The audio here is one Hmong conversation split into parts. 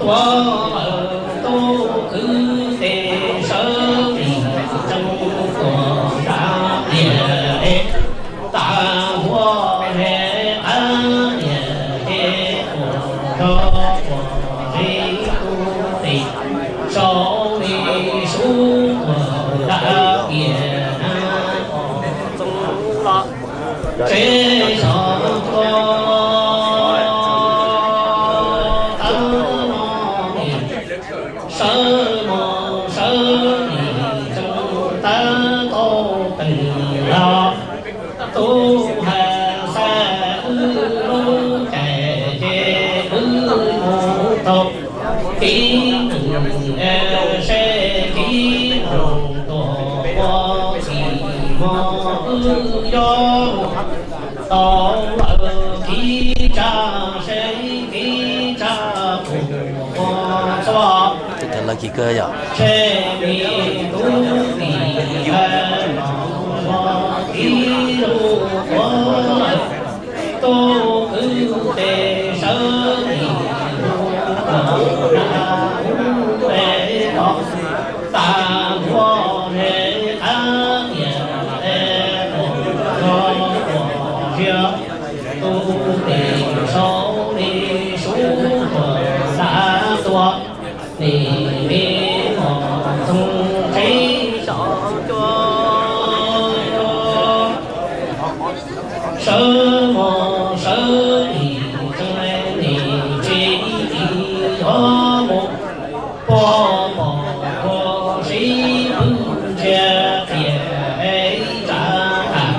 Tuav lawm tub kwv tes sawv lim tsees tuaj nram tiaj, tas ntuag hle qab tiaj ces tuaj nrog tuaj ze tub tes saum li sub tuaj nram tiaj na. Tsev xyom tuaj tawm no nim, sawv mos sawv nim tsees tab tau tawm los. Tub hais xav wb lub caij ces wb mus tau, tib neeg seb tib neeg tuaj ua txhim mos wb yuav mus tau lawm, tib tsam seb tib tsam tus ua txhua. Seb me tub tis hais los ua tib lub ua lawm, tub kwv tes sawv lim hu ua na hu es los, tas ntuag hle qab tiaj es tuaj nrog tuaj ziag tub tes saum li sub tuaj nram tuaj. Nim me mos txoov tsev xyom tuaj, sawv mos sawv nim tsees nim tsis tis yuav mus, puag pom puag sib pwg ntsia tiaj es tsav tas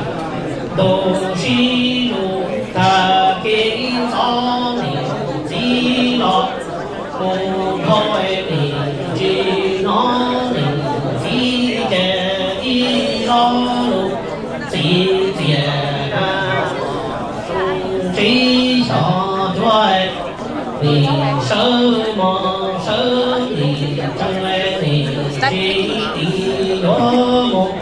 ntu sib lug tag kev txov nim txiv los. Kuv nphob nim tsis hnov nim txiv ces ib lo lus txiv txias na, tsoov tsev xyom tuaj, nim sawv mos sawv nim tsees nim tsis tis yuav mus,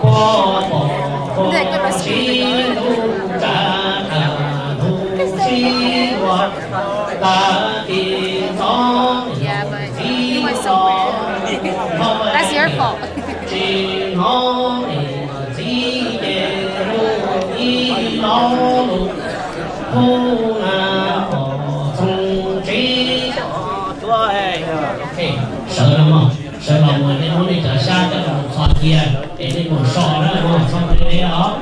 puag pom puag sib lug tsav tas ntu sib lug tag kev txov nim txiv los. Kuv nphob nim tsis hnov nim txiv ces lug ib lo lus hu na, mos txoov tsev xyom tuaj. Sawv los, sawv los mus nej muab nej cov xyab coj los txhos cia es nej mus so na, txhob phem os.